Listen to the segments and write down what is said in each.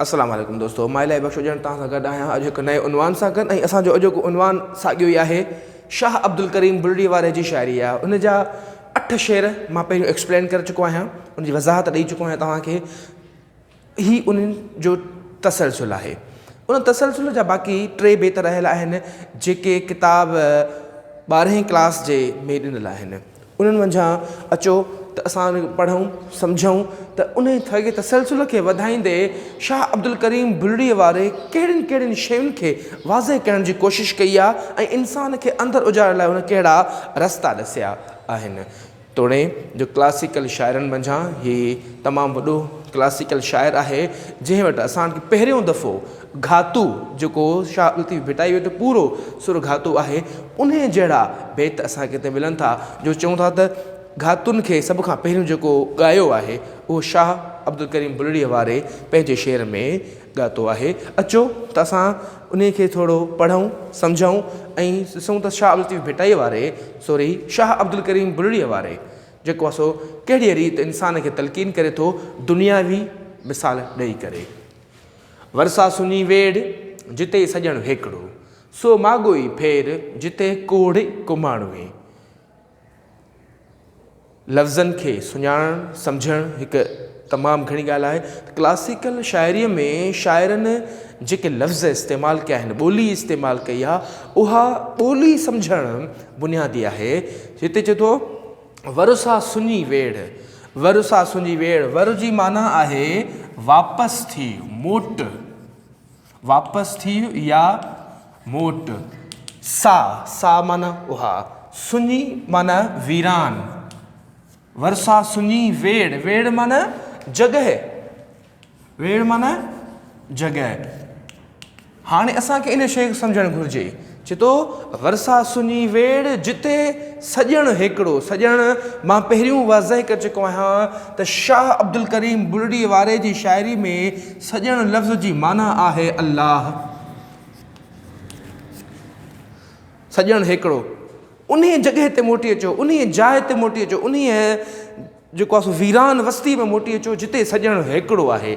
السلام عليڪم دوستو مان الاهي بخش اڄڻ توهان سان گڏ آهيان اڄ هڪ نئين عنوان سان گڏ ۽ اسان جو اڄوڪو عنوان ساڳيو ئي آهي شاهه عبدالڪريم بلڙي واري جي شاعري آهي ان جا اٺ شعر مان پهريون ايڪسپلين ڪري چڪو آهيان ان جي وضاحت ڏئي چڪو آهيان توهان کي هي انهن جو تسلسل آهي ان تسلسل جا باقي ٽي بيت رهيل آهن جيڪي ڪتاب ٻارهين ڪلاس جي ۾ ڏنل آهن انهن منجهان اچو ته اسان ان کي پڙهون، سمجهون ته انهي ساڳئي تسلسل کي وڌائيندي شاهه عبدالڪريم بلڙيء واري ڪهڙين ڪهڙين شين کي واضح ڪرڻ جي ڪوشش ڪئي آهي ۽ انسان کي اندر اجارڻ لاء هن ڪهڙا رستا ڏسيا آهن. توڻي جو ڪلاسيڪل شاعرن منجهان هي تمام وڏو ڪلاسيڪل شاعر آهي، جنهن وٽ اسان کي پهريون دفعو گهاتو جيڪو شاهه عبداللطيف ڀٽائي وٽ پورو سر گهاتو آهي، انهيء جهڙا بيت اسان کي هتي ملن ٿا جو چئون ٿا ته گهاتن کي سڀ کان پهريون جيڪو ڳايو آهي اهو شاهه عبدالڪريم بلڙيء واري پنهنجي شعر ۾ ڳاتو آهي. اچو ته اسان انهيء کي ٿورو پڙهون، سمجهون ۽ ڏسون ته شاهه عبداللطيف ڀٽائيء واري سوري شاهه عبدالڪريم بلڙيء واري جيڪو آهي سو ڪهڙيء ريت انسان کي تلقين ڪري ٿو دنياوي مثال ڏئي ڪري. ورسا سڃي ويڙهه، جتي سڄڻ هيڪڙو. سو ماڳو ئي ڦير، جتي ڪوڙ ڪماڻوئي. لفظن کي سڃاڻڻ، سمجهڻ هڪ تمام گهڻي ڳالهه آهي ته ڪلاسيڪل شاعريء ۾ شاعرن جيڪي لفظ استعمال ڪيا آهن، ٻولي استعمال ڪئي آهي، اها ٻولي سمجهڻ بنيادي آهي. هتي چئي ٿو، ورسا سڃي ويڙهه، ورسا سڃي ويڙهه، ور جي معنيٰ آهي واپس ٿي، موٽ. واپس ٿي يا موٽ. سا، سا معنيٰ اها. سڃي معنيٰ ويران. ورسا سڃي ويڙ، ويڙ معنيٰ جڳهه. ويڙ معنيٰ جڳهه. هاڻي اسان کي ان شيء کي سمجهڻ گهرجي. چي ٿو، ورسا سڃي ويڙ، جتي سڄڻ هيڪڙو. سڄڻ مان پهريون واضح ڪري چڪو آهيان ته شاهه عبدالڪريم بلڙي واري جي شاعري ۾ سڄڻ لفظ جي معنيٰ آهي الله. سڄڻ هيڪڙو. انهيء جڳهه تي موٽي اچو، انهيء جاء تي موٽي اچو، انهيء جيڪو آهي سو ويران وستيء ۾ موٽي اچو جتي سڄڻ هيڪڙو آهي،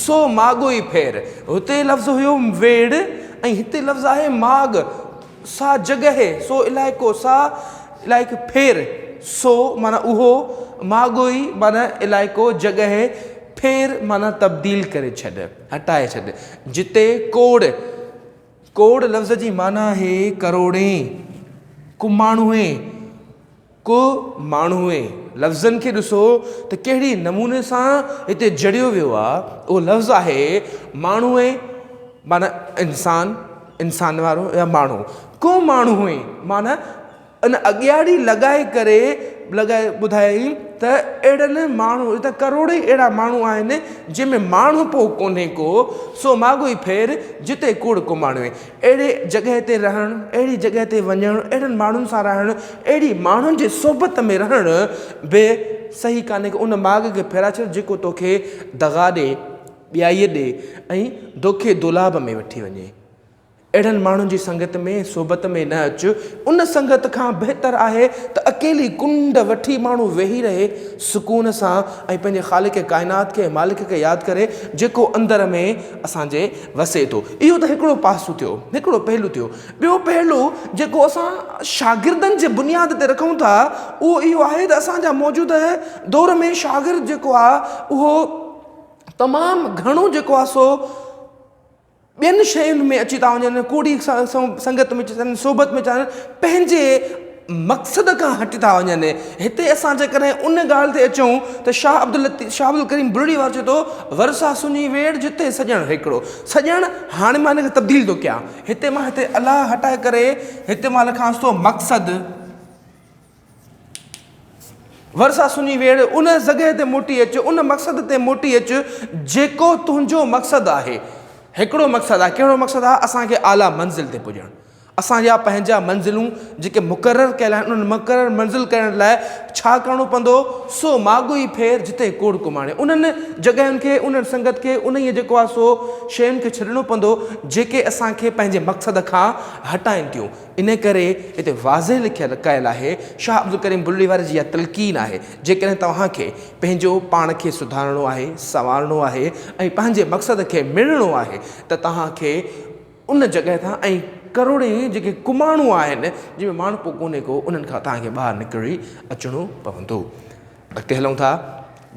سو ماڳو ئي ڦير. هتي لفظ هيو ويڙ ۽ هتي لفظ آهي ماڳ، سا جڳهه، سو علائقو، سا علائقي ڦير، سو معنيٰ اهو، ماڳو ئي معنيٰ علائقو، جڳهه، ڦير معنيٰ تبديل ڪري ڇڏ، هٽائي ڇڏ. جتي ڪوڙ، ڪوڙ لفظ جي معنيٰ آهي ڪروڙين، ڪماڻوئين، ڪو ماڻهوء لفظن کي ڏسو ته ڪهڙي نموني سان هتي جڙيو ويو آ. اهو لفظ آهي ماڻهوء معنيٰ انسان، انسان وارو يا ماڻهو. ڪو ماڻهوء معنيٰ ان اڳياڙي لڳائي ڪري لڳائي ٻڌايائين ته اهڙن ماڻهو ته ڪروڙين اهڙا ماڻهو آهن جنهن ۾ ماڻهپو ڪونهي ڪو، سو ماڳو ئي ڦير جتي ڪوڙ ڪماڻوئي. اهڙي جڳهه تي رهڻ، اهڙي جڳهه تي وڃڻ، اهڙن ماڻهن سان رهڻ، اهڙي ماڻهن جي صحبت ۾ رهڻ به صحيح ڪانهي ڪو. ان ماڳ کي ڦيرائي ڇڏ جيڪو توکي دغا ڏي، ٻيائي ڏي ۽ دوکي دولاب ۾ وٺي وڃي. اهڙن ماڻهن جي سنگت ۾ صحبت ۾ نه اچ. ان سنگت کان بهتر آهي ته اڪيلي ڪنڊ وٺي ماڻهو ويهي رهي سڪون سان ۽ پنهنجي خالق ڪائنات کي ۽ مالڪ کي ياد ڪري جيڪو اندر ۾ اسان جي وسي ٿو. اهو ته هڪڙو پاسو ٿيو، هڪڙو پهلو ٿيو. ٻيو پهلو جيڪو اسان شاگردن جي بنياد تي رکون ٿا، اهو اهو آهي ته اسان جا موجوده دور ۾ شاگرد جيڪو آهي اهو تمام گهڻو جيڪو آهي سو ٻين شين ۾ اچي ٿا وڃن، ڪوڙي سنگت ۾ اچي ٿا وڃن، صحبت ۾ اچي ٿا وڃن، پنهنجي مقصد کان هٽي ٿا وڃن. هتي اسان جيڪڏهن ان ڳالهه تي اچون ته شاهه عبداللطيف شاهه عبدالڪريم بلڙي وارو چئي ٿو، ورسا سڃي ويڙ جتي سڄڻ هيڪڙو. سڄڻ هاڻي مان هن کي تبديل ٿو ڪيان. هتي مان هتي الله هٽائي ڪري هتي مان لکانس ٿو مقصد. ورسا سڃي ويڙ ان جڳهه تي موٽي اچ، ان مقصد تي موٽي اچ جيڪو تنهنجو مقصد آهي. هڪڙو مقصد آهي، ڪهڙو مقصد آهي؟ اسان کي اعليٰ منزل تي پڄڻ. اسان جا پنهنجا منزلون جيڪي مقرر ڪيل آهن انهن مقرر منزل ڪرڻ لاء ڇا ڪرڻو پوندو سو ماڳو ئي ڦير جتي ڪوڙ ڪماڻي انهن جڳهين کي انهن سنگت کي انهيء جيڪو آهي سو شين کي ڇڏڻو پوندو جيڪي اسان کي پنهنجي مقصد کان هٽائين ٿيون ان ڪري هتي واضح لکيل ڪيل آهي شاهه عبدالڪريم بلڙي واري جي اها تلقين آهي جيڪڏهن توهان کي پنهنجو پاڻ کي سڌارڻو آهي سنوارڻو آهي ۽ پنهنجي مقصد کي ميڙڻو آهي ته توهان کي ان جڳهه تان ۽ ڪروڙين جيڪي ڪماڻو آهن، جن ۾ ماڻهپو ڪونهي ڪو، انهن کان توهان کي ٻاهر نڪري اچڻو پوندو. اڳتي هلون ٿا،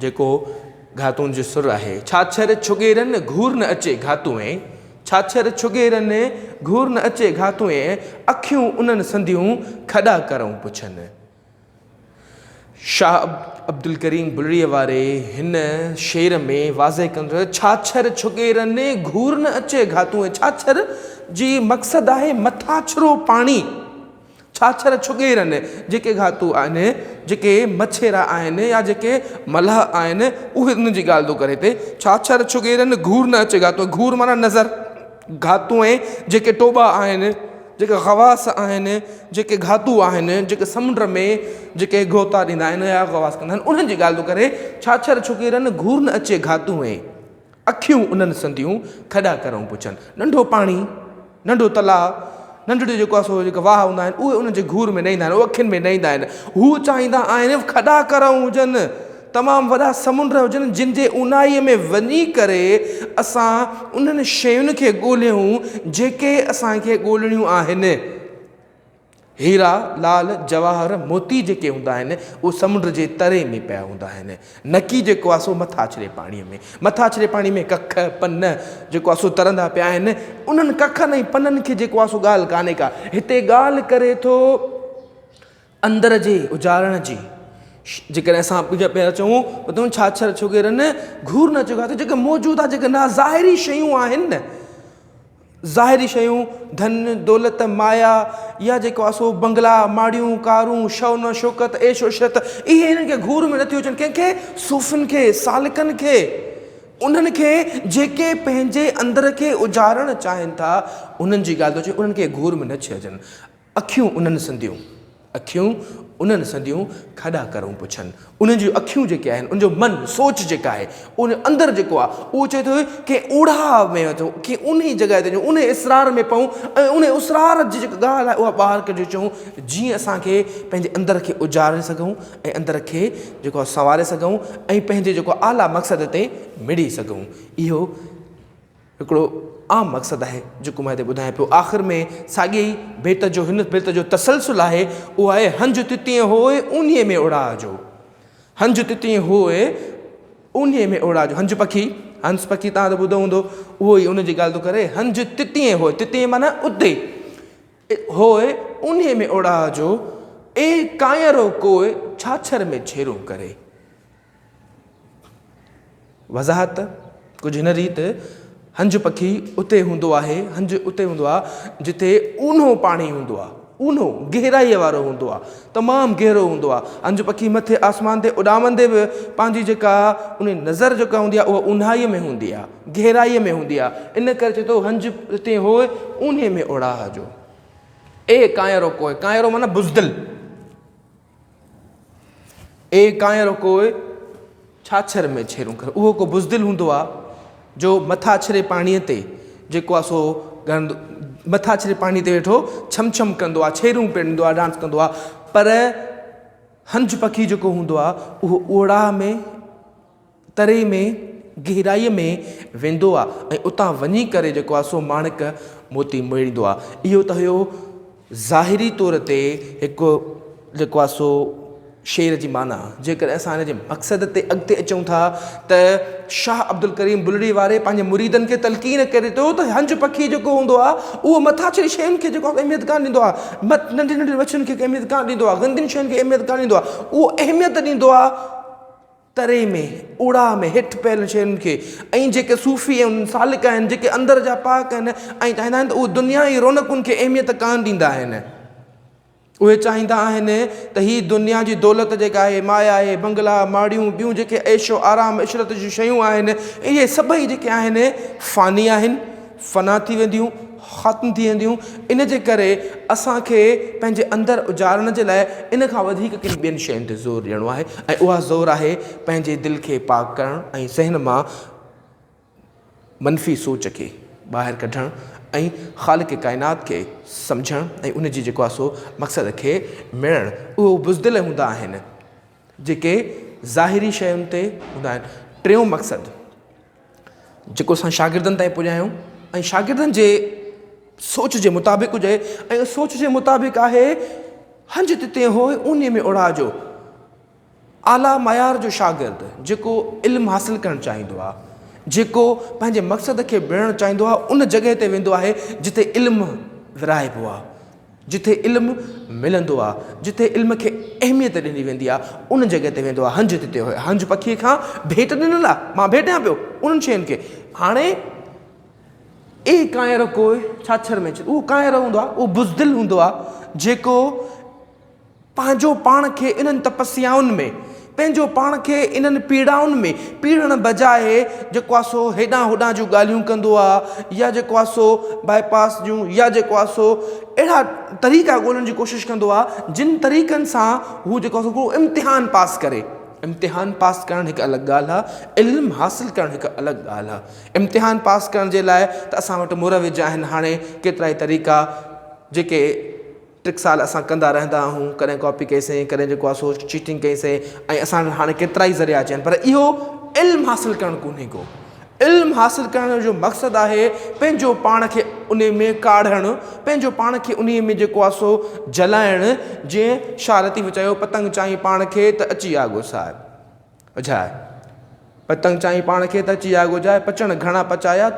جيڪو گهاتون جو سر آهي. ڇاڇر ڇڳيرن گهور نه اچي گهاتوئين، ڇاڇر ڇڳيرن گهور نه اچي گهاتوئين، اکيون انهن سنديون کڏا ڪرئون پڇن. شاهه عبدالڪريم بلڙيء واري هن شعر ۾ واضح ڪندو ته ڇاڇر ڇڳيرن گهور نه اچي گهاتون ۽ ڇاڇر جي مقصد آهي مٿاڇرو پاڻي. ڇاڇر ڇڳيرن جيڪي گهاتو آهن، جيڪي مڇيرا آهن يا جيڪي ملاح آهن اهي انهن جي ڳالهه ٿو ڪري هتي. ڇاڇر ڇڳيرن گهور نه اچي گهاتون گهور معنيٰ نظر گهاتون ۽ جيڪي ٽوٻا آهن. جيڪي غواص آهن، جيڪي گهاتو آهن، جيڪي سمنڊ ۾ جيڪي غوطا ڏيندا آهن يا غواص ڪندا آهن، انهن جي ڳالهه ٿو ڪري، ڇاڇر ڇڪيرن گهور نه اچي گهاتو ۽ اکيون انهن سنديون کڏا ڪرئون پڇن. ننڍو پاڻي، ننڍو تلاء، ننڍڙي جيڪو آهي سو جيڪا واهه هوندا آهن، اهي انهن جي گهور ۾ نه ايندا آهن، اهي اکين ۾ نه ايندا آهن. هو چاهيندا آهن کڏا ڪرئون هجن. تمام وڏا سمنڊ هجن جن جي اونهائيء ۾ وڃي ڪري اسان انهن شين کي ڳولهيون جيڪي اسان کي ڳولڻيون آهن. هيرا، لعل، جواهر، موتي جيڪي هوندا آهن اهي سمنڊ جي تري ۾ پيا هوندا آهن. نڪي جيڪو آهي سو مٿاڇري پاڻيء ۾. مٿاڇري پاڻي ۾ ڪک، پن جيڪو آهي سو ترندا پيا آهن. انهن ڪکن ۽ پنن کي جيڪو آهي سو ڳالهه ڪانهي ڪا. هتي ڳالهه ڪري ٿو. اندر جي اجارڻ جي جيڪڏهن اسان پيا پيا چئون ته تون ڇاڇر ڇوڳيرن گهور نه چڪا ته جيڪي موجود آهي جيڪي نا ظاهري شيون آهن نه ظاهري شيون ڌن دولت مايا يا جيڪو آهي سو بنگلا ماڙيون ڪارون شون شوڪت عيش عشرت اهي هنن کي گهور ۾ نٿيون اچن ڪنهن کي صوفين کي سالڪن کي انهن کي جيڪي پنهنجي اندر کي اجارڻ چاهين ٿا انهن جي ڳالهه ٿو چئي انهن کي گهور ۾ نه ڇهجن اکيون انهن سنديون، اکيون انهن سنديون کڏا ڪرئون پڇن. انهن جون اکيون جيڪي آهن، ان جو من، سوچ جيڪا آهي، ان جو اندر جيڪو آهي، اهو چئي ٿو ڪنهن اوڙاهه ۾ اچون، ڪنهن اونهي جڳهه تي وڃون، اونهي اسرار ۾ پئون ۽ انهي اسرار جي جيڪا ڳالهه آهي اها ٻاهر ڪڍي اچون، جيئن اسان کي پنهنجي اندر کي اجاري سگهون ۽ اندر کي جيڪو آهي سنواري سگهون ۽ پنهنجي جيڪو اعليٰ مقصد تي مڙي سگهون. اهو. هڪڙو عام مقصد آهي جيڪو مان هتي ٻڌايان پيو. آخر ۾ ساڳئي ئي بيت جو هن بيت جو تسلسل آهي اهو آهي هنج تتيئن هوء اونهي ۾ اڙاء جو هنج تتيئن هوء اونهي ۾ اڙاء جو هنج پکي هنس پکي توهان ته ٻڌو هوندو اهو ئي ان جي ڳالهه ٿو ڪري هنج تتيئن هوء تتيئن معنيٰ اتي هوء اونهي ۾ اڙاء جو اي ڪانئرو ڪوء ڇاڇر ۾ ڇيرون ڪري. وضاحت، ڪجهه هن ريت، هنج پکي اتي هوندو آهي، هنج اتي هوندو آهي جتي اونهو پاڻي هوندو آهي، اونهو، گهرائيء وارو هوندو آهي، تمام گهرو هوندو آهي. هنج پکي مٿي آسمان تي اڏامندي به پنهنجي جيڪا ان جي نظر جيڪا هوندي آهي اها اونهائيء ۾ هوندي آهي، گهرائيء ۾ هوندي آهي. ان ڪري چئي ٿو هنج اتي هوء اونهي ۾ اوڙاهه جو. اي ڪانئرو ڪوء، ڪانئرو معنيٰ بزدل. اي ڪانئر ڪوء ڇاڇر ۾ ڇيرون ڪر. اهو ڪو بزدل هوندو آ جو مٿاڇري پاڻيء تي جيڪو آ سو ڳڻندو مٿاڇري پاڻيء تي ويٺو ڇم ڇم ڪندو آ، ڇيرون پيڙندو آ، ڊانس ڪندو آ پر هنج پکي جيڪو هوندو آ اهو اوڙاهه ۾ تري ۾ گهرائيء ۾ ويندو آ ۽ اتان وڃي ڪري جيڪو آ سو ماڻڪ موتي ميڙيندو آ. اهو ته هيو ظاهري طور تي هڪ جيڪو آ سو شعر جي معنيٰ. جيڪڏهن اسان ان جي مقصد تي اڳتي اچون ٿا ته شاهه عبدالڪريم بلڙي واري پنهنجي مريدن کي تلقين ڪري ٿو ته هنج پکي جيڪو هوندو آ اهو مٿاڇري شين کي جيڪو آ اهميت ڪانه ڏيندو آ، ننڍين ننڍين مڇين کي اهميت ڪانه ڏيندو آ، گندين شين کي اهميت ڪانه ڏيندو آ، اهو اهميت ڏيندو آ تري ۾، اوڙاهه ۾ هيٺ پيل شين کي ۽ جيڪي صوفي ۽ سالڪ آهن، جيڪي اندر جا پاڪ آهن ۽ چاهيندا آهن ته اهي دنيا جي رونقن کي اهميت ڪانه ڏيندا آهن. اهي چاهيندا آهن ته هي دنيا جي دولت جيڪا آهي، مايا آهي، بنگلا، ماڙيون، ٻيون جيڪي عيش و آرام، عشرت جون شيون آهن، اهي سڀئي جيڪي آهن فاني آهن، فنا ٿي وينديون. ختم ٿي وينديون. ان جي ڪري اسان کي پنهنجي اندر اجارڻ جي لاء ان کان وڌيڪ ڪن ٻين شين تي زور ڏيڻو آهي ۽ اها زور آهي پنهنجي دل کي پاڪ ڪرڻ ۽ ذهن مان منفي سوچ کي ٻاهر ڪڍڻ ۽ خالق ڪائنات کي سمجهڻ ۽ ان جي جيڪو آهي سو مقصد کي ميڙڻ. اهو بزدل هوندا آهن جيڪي ظاهري شين تي هوندا آهن. ٽيون مقصد جيڪو اسان شاگردن تائين پڄايون ۽ شاگردن جي سوچ جي مطابق هجي ۽ سوچ جي مطابق آهي هنج تتي هوء اوني ۾ اڙاء جو اعليٰ معيار جو شاگرد جيڪو علم حاصل ڪرڻ چاهيندو آهي جيڪو پنهنجي مقصد کي بڻڻ چاهيندو آهي ان جڳهه تي ويندو آهي جتي علم ورهائبو آهي جتي علم ملندو آ، جتي علم کي اهميت ڏني ويندي آ، ان جڳهه تي ويندو آ، هنج تتي هوء، هنج پکيء کان ڀيٽ ڏنل آ، مان ڀيٽيان پيو انهن شين کي. هاڻي اي ڪانئر ڪوء ڇاڇر ۾ اهو ڪانئر هوندو آ، اهو بزدل هوندو آ، جيڪو پنهنجو پاڻ کي انهن تپسيائن ۾، پنهنجو پاڻ کي انهن پيڙائن ۾ پيڙڻ بجاء جيڪو آ سو هيڏانهن هوڏانهن جون ڳالهيون ڪندو آ يا جيڪو آ سو باء پاس جون يا جيڪو آ سو اهڙا طريقا ڳولڻ جي ڪوشش ڪندو آ جن طريقن سان هو جيڪو آ سو هڪڙو امتحان پاس ڪري. امتحان پاس ڪرڻ هڪ الڳ ڳالهه آ، علم حاصل ڪرڻ هڪ الڳ ڳالهه آ. امتحان پاس ڪرڻ جي لاء ته اسان وٽ مروج آهن هاڻي ڪيترائي طريقا جيڪي ٽڪسال اسان ڪندا رهندا آهيون ڪڏهن ڪاپي ڪئي سين ڪڏهن جيڪو آهي سو چيٽنگ ڪئي سين ۽ اسان وٽ هاڻي ڪيترا ئي ذريعا اچي ويا آهن پر اهو علم حاصل ڪرڻ ڪونهي ڪو علم حاصل ڪرڻ جو مقصد آهي پنهنجو پاڻ کي ان ۾ ڪاڙهڻ پنهنجو پاڻ کي ان ۾ جيڪو آهي سو جلائڻ جيئن شاهه لطيف چيو پتنگ چاهين پاڻ کي ته اچي آگو صاحب اجهائي پتنگ چاهين پاڻ کي ته اچي آگو جائي پچڻ گهڻا پچايا تون.